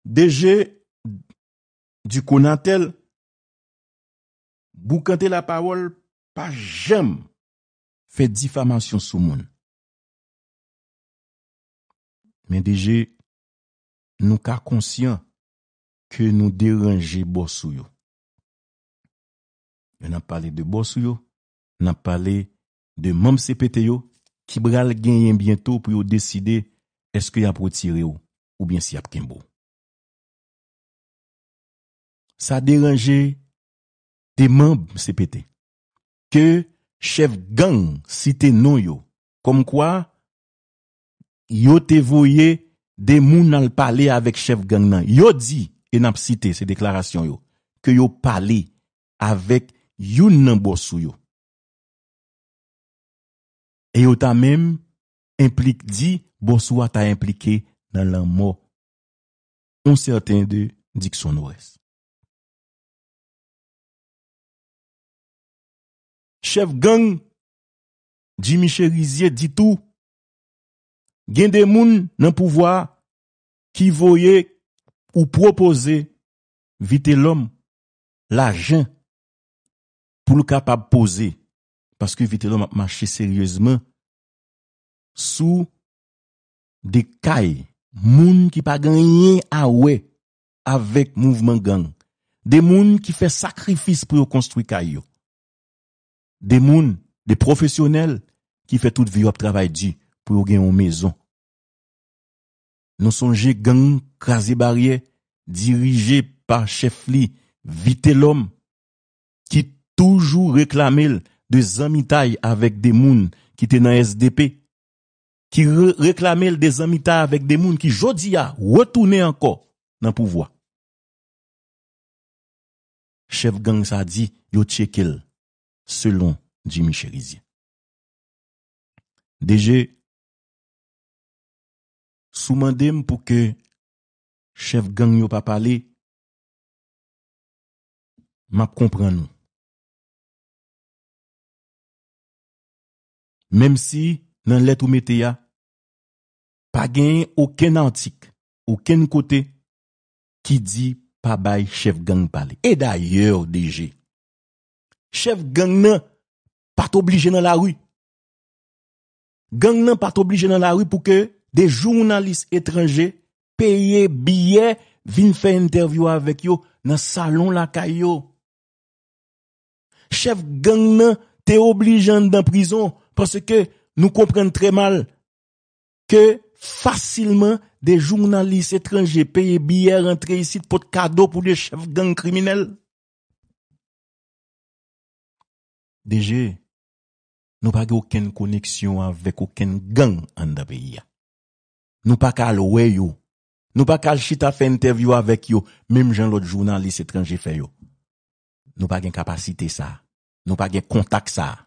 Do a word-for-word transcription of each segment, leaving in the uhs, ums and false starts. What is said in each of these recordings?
D G du Conatel, boukante lapawòl, pa janm fè difamasyon sou moun. Men D G, nou ka konsyan ke nou deranje bòs ou yo. Lè n ap pale de bòs ou yo, n ap pale de manm C P T yo ki pral genyen byento pou yo deside èske y ap retire w oubyen si y ap kenbe w. Sa deranje de manm C P T ke chèf gang site non yo, kòmkwa yo te voye de moun al pale avèk chèf gang nan. Yo di, e n ap site, se deklarasyon yo, ke yo pale avèk youn nan bòs ou yo. E yo ta menm enplik-, di bòs ou a ta enplike nan lanmò yon sèten de Dickson Norès. Chèf gang Jimmy Chérizier di tou, gen de moun nan pouvwa a ki voye ou pwopoze Vitelhomme lajan pou l kapab poze, paske Vitelhomme ap mache seryezman sou de kay moun ki pa gen anyen a wè avèk mouvman gang, de moun ki fè sakrifis pou yo konstwi kay yo, de moun, de pwofesyonèl ki fè tout vi yo ap travay di pou yo gen yon mezon. Nou sonje gang Kraze Baryè, dirije pa chèf li Vitelhomme, ki toujou reklame l de zanmitay avèk de moun ki te nan S D P, ki re-, reklame l de zanmitay avèk de moun ki jodi a retounen ankò nan pouvwa. Chèf gang sa di yo tcheke l, selon Jimmy Chérizier. D G, si w mande m pou ke chèf gang yo pa pale, m ap konprann ou. Menm si nan lèt ou mete a, pa genyen okenn atik, okenn kote ki di pa bay chèf gang pale. E dayè, D G, chèf gang nan pa t oblije nan lari. Gang nan pa t oblije nan lari pou ke de jounalis etranje peye biyè vin fè entèvyou avèk yo nan salon lakay yo. Chèf gang nan te oblije anndan prizon, paske nou konprann trè mal ke fasilman de jounalis etranje peye biyè rantre isit pot kado pou de chèf gang kriminèl. D G, nou pa gen okenn koneksyon avèk okenn gang anndan peyi a. Nou pa ka al wè yo. Nou pa ka al chita fè entèvyou avèk yo, menm jan lòt jounalis etranje fè yo. Nou pa gen kapasite sa a. Nou pa gen kontak sa a.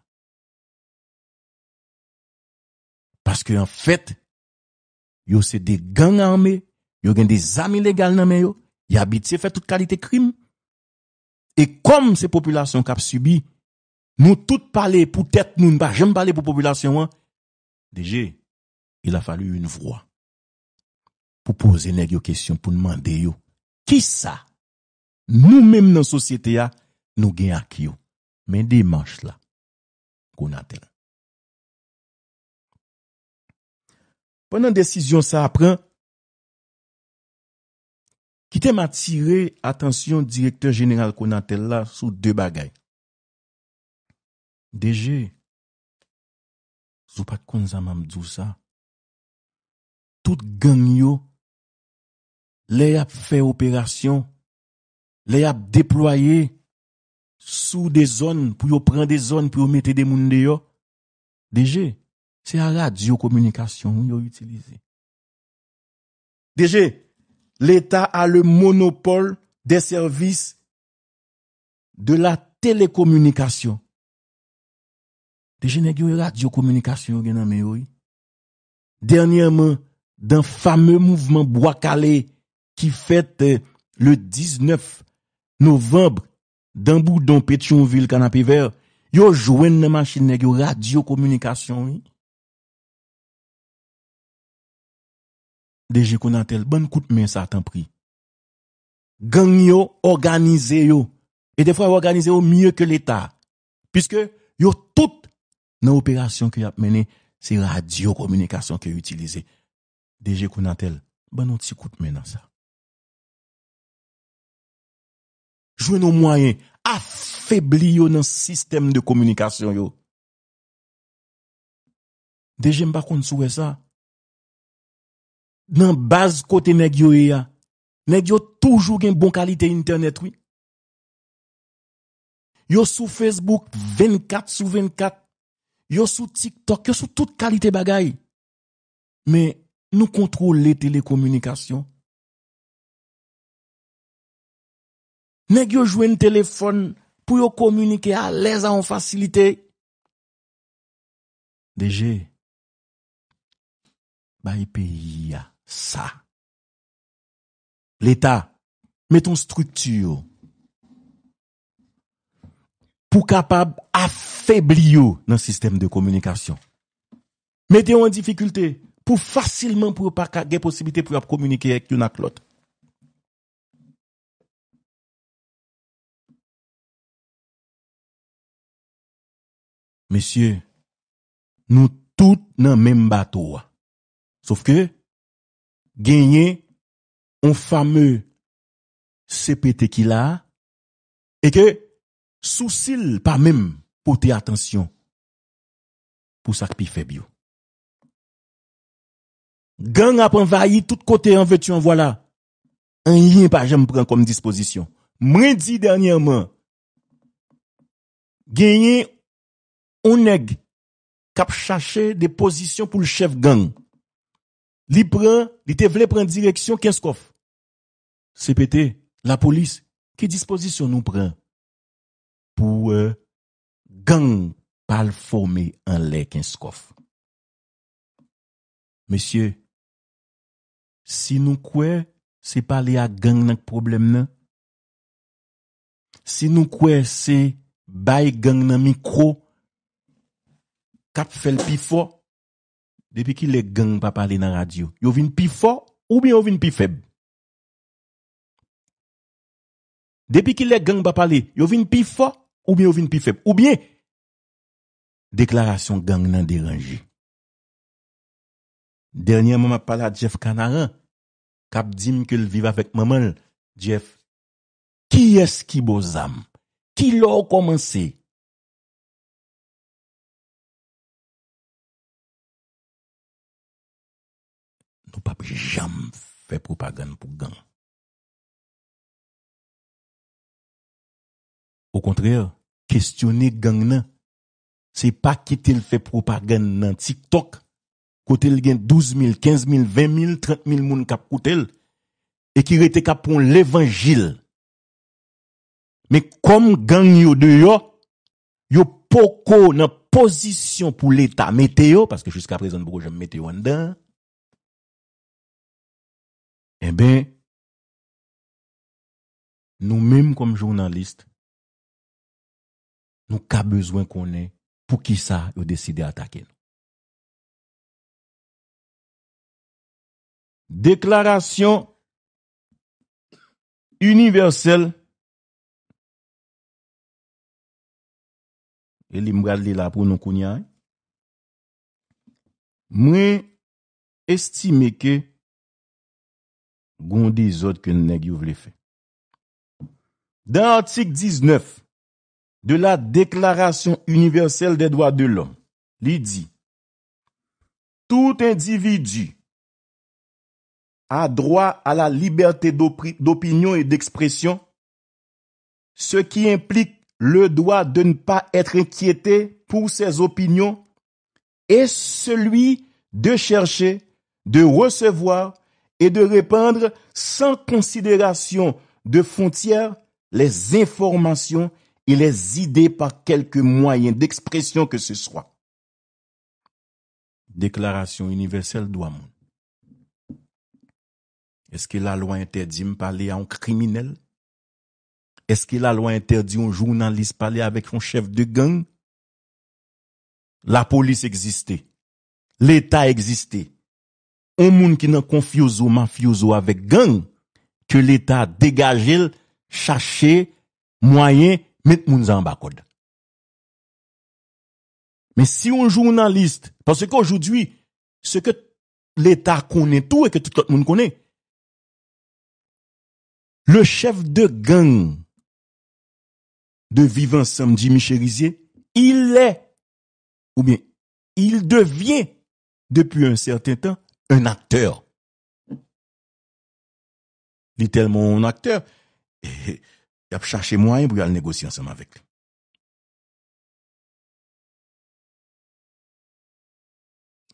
Paske anfèt, yo se de gang ame, yo gen de zam ilegal nan men yo, y abitye fè tout kalite krim. E kòm se popilasyon k ap sibi, nou tout pale pou tèt nou, nou pa janm pale pou popilasyon an. D G, il a fallu une voix pou poze nèg yo kesyon, pou n mande yo, kisa nou menm nan sosyete a, nou gen ak yo? Men demach la, Conatel. Pandan desizyon sa a pran, kite m atire atansyon direktè jeneral Conatel la sou de bagay. D G, si w pa t konn sa m ap di w sa, tout gang yo, lè y ap fè operasyon, lè y ap deplwaye sou de zòn, pou yo pran de zòn, pou yo mete de moun deyò, D G, se a radyo kominikasyon wi yo itilize. D G, l'État a le monopole des services de la télécommunication. D G, nèg yo e radyo kominikasyon yo gen nan men yo wi. Dènyèman, dan fame mouvman Bwa Kale ki fèt, eh, le diznèf novanm dan Boudon, Petyonvil, Kanapevè, yo jwenn nan machin nèg yo radyo kominikasyon wi. D G Conatel, ban n kout men sa tanpri. Gang yo òganize yo. E defwa yo òganize yo mye ke Leta. Piske yo tout nan operasyon ke y ap mennen, se radyo kominikasyon ke yo itilize. D G Konatel, ban nou ti kout men nan sa. Jwenn yon mwayen, afebli yo nan sistèm de kominikasyon yo. D G, m pa konn si w wè sa. Nan baz kote nèg yo ye a, nèg yo toujou gen bon kalite entènèt, wi. Yo sou Facebook vennkat sou vennkat. Yo sou TikTok, yo sou tout kalite bagay. Men nou kontwole telekominikasyon. Nèg yo jwenn telefòn pou yo kominike alèz a yon fasilite. D G, bay peyi a sa. Leta, met yon estrikti pou kapab afebli yo nan sistèm de kominikasyon. Mete yo an difikilte pou fasilman pou yo pa ka gen posiblite pou y ap kominike ak youn ak lòt. Mesye, nou tout nan menm bato a. Sof ke genyen yon fame C P T ki la a, e ke sousi l pa menm pote atansyon pou sa k pi fèb yo. Gang ap anvayi tout kote an veti an vwala. Anyen pa janm pran kòm dispozisyon. Mwen di dènyèman, genyen yon nèg k ap chache de pozisyon pou l chèf gang. Li pran, li te vle pran direksyon Kenskòf. C P T, lapolis, ki dispozisyon nou pran pou, euh, gang pa al fòme anlè Kenskòf? Mesye, si nou kwè se pale ak gang nan k pwoblèm nan, si nou kwè se bay gang nan mikwo k ap fè l pi fò, depi kilè gang pa pale nan radyo? Yo vin pi fò oubyen yo vin pi fèb? Depi kilè gang pa pale, yo vin pi fò oubyen yo vin pi fèb? Oubyen deklarasyon gang nan deranje? Dènyèman, m ap pale a Jeff Canaran, k ap di m ke l viv avèk manman l. Jeff, kiyès ki ba w zam? Kilè w kòmanse? Nou p ap janm fè pwopagann pou gang. Okontrè, kesyone gang nan. Se pa kite l fè pwopagann nan TikTok, kote l gen douz mil, kenz mil, ven mil, trant mil moun k ap koute l, e ki rete k ap pran levanjil. Men kòm gang yo deyò, yo poko nan pozisyon pou Leta mete yo, paske jiskaprezan nou poko janm mete yo anndan. Enben, nou menm kòm jounalis, nou ka bezwen konnen poukisa yo deside atake nou. Deklarasyon inivèsèl, e li m pral li la pou nou kounye a. Mwen estime ke gon dezòd ke nèg yo vle fè. Dans l'article dix-neuf de la Déclaration universelle des droits de l'homme, li di, tout individu a droit à la liberté d'opri- d'opinion et d'expression, ce qui implique le droit de ne pas être inquiété pour ses opinions et celui de chercher, de recevoir et de répandre sans considération de frontières les informations et les idées par quelque moyen d'expression que ce soit. Deklarasyon inivèsèl dwa moun. Èske lalwa entèdi m pale a yon kriminèl? Èske lalwa entèdi yon jounalis pale avèk yon chèf de gang? Lapolis egziste. Leta egziste. Yon moun ki nan konfyozo, mafyozo avèk gang, ke Leta degaje l, chache mwayen met moun sa anba kòd. Men si yon jounalis, paske aujourd'hui, ce que Leta konnen tou e ke tout lòt moun konnen, le chef de gang de Viv Ansanm, Jimmy Chérizier, il est, ou bien il devient, depuis un certain temps, un acteur. Li tèlman yon aktè, y ap chache mwayen pou y al negosye ansanm avèk li.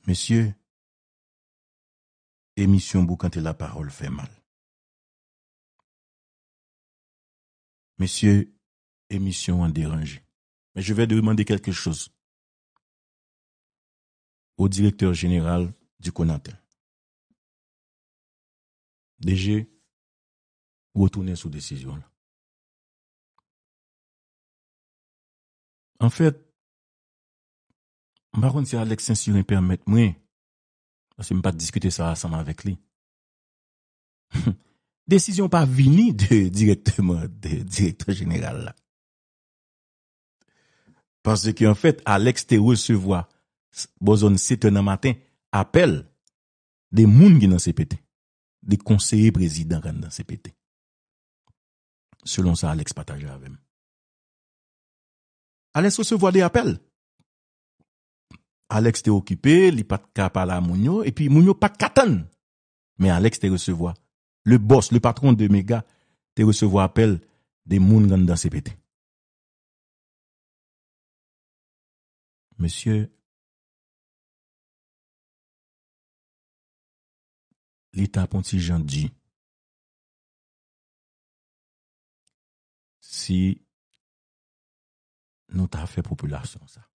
Mesye, emisyon Boukante Lapawòl fè mal. Mesye, emisyon an deranje. Men je vais demander quelque chose au directeur général du Conatel. D G, retounen sou desizyon la. Anfèt, m pa konn si Alex Saint-Cyrin pèmèt mwen, paske m pa t diskite sa ansanm avèk li. Desizyon pa vini de, dirèkteman de direktè jeneral la. Paske, anfèt, Alex te resevwa, s-, bò zòn sèt è nan maten, apèl de moun ki nan C P T, de konseye prezidan k anndan C P T. Selon sa Alex pataje avè m. Alex resevwa de apèl. Alex te okipe, li pa t ka pale a moun yo, epi moun yo pa t ka tann. Men Alex te resevwa. Le boss, le patron de Mega, te resevwa apèl de moun k anndan C P T. Mesye, li t ap on ti jan di si nou ta fè popilasyon sa.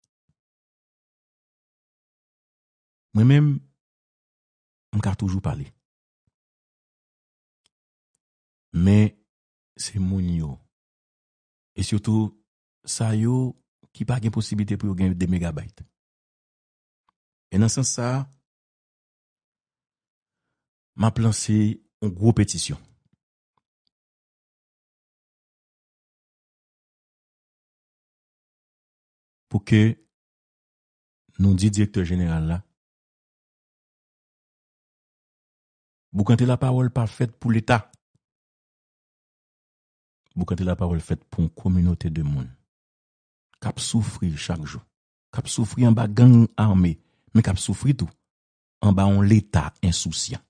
Mwen menm, m ka toujou pale. Men, se moun yo. E sitou, sa yo ki pa gen posiblite pou yo gen de megabayt. E nan sans sa a, m ap lanse yon gwo petisyon pou ke nou di direktè jeneral la, Boukante Lapawòl pa fèt pou Leta. Boukante Lapawòl fèt pou yon kominote de moun k ap soufri chak jou, k ap soufri anba gang ame, men k ap soufri tou anba yon Leta ensousyan.